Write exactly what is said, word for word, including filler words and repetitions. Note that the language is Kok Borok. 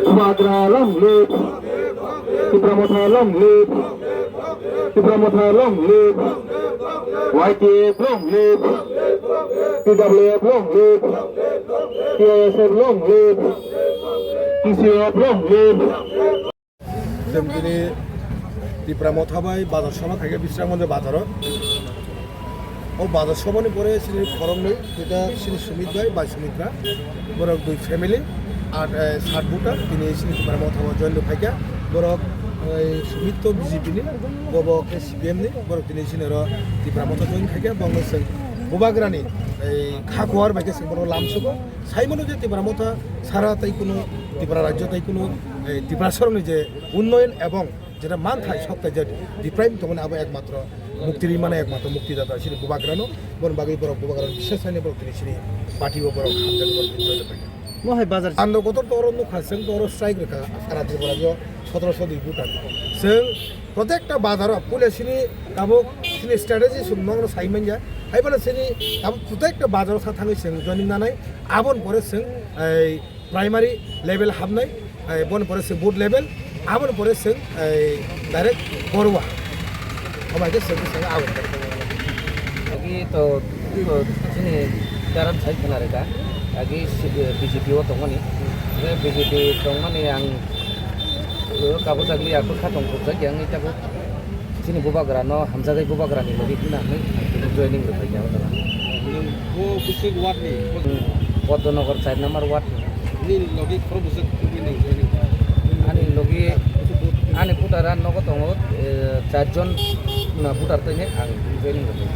Bubagra long live. Tipra Motha long live. Tipra Motha long live. Y T F long live. T W F long live. T I S F long live. T C F long live. Chwng tini Tipra Motha bai bazar sobha khaikhe Bisramganj bazaro. O bazar sobhani pore chini khoroknwi, duita chini Sumit bai, bai Sumitra. Borok dui family, at, eh, sat voter, tini chini Tipra Motha o join rw phaikha. Borok, eh, Sumit to B J P ni, bobo khe C P M ni, borok tini chini oro Tipra Motha join khaikha. Bongno chwng Bubagrani, eh, kha kuar bai khe chwng borok lamsugo. Saimano je Tipra Motha sara tei kuno Tipra rajyo tei kuno, eh, Tipra sorongni je unnoyon ebong jeta manthai soktai je deprive tongmani abo ekmatro mukti rimani ekmatro muktidata chini Bubagrano, boni bagwi borok Bubagrano biswas saini borok tini chini party o borok hamjak borok tini join rwbaikha. Mohai bazar. Ando kotor toro nukha, chwng toro strike rwkha sara Tripura o sotoroso dui buta. Chwng protekta bazaro puila chini tabuk chini strategy sum nongno sai manya. Hai phano chini tabuk protekta bazaro sa thangwi chwng joining nanai. Aboni pore chwng ei primary level habnai, eh, boni pore chwng board level, aboni pore chwng, eh, direct Borwa. Omo hai khe chwng, chwng aboni pore. Agi to, to chini daram sai khna rwkha. Agi si-, eh, B J P o tongmani. Hwnkhe B J P tongmani ang, eh, kabo chagli akhor kha tong khobjak yang tabuk. Chini Bubagrano hamjagwi Bubagrani logi hwnna hwnwi joining rwkha ya o jaga. Nwng bo bwswk ward ni? Poddonagar char number ward ni. Nini logi khoro bwswk tubui nwng joining? Ani logi, ani voter a nogo tongo, eh, char jon na voter twi ang joining rwkha.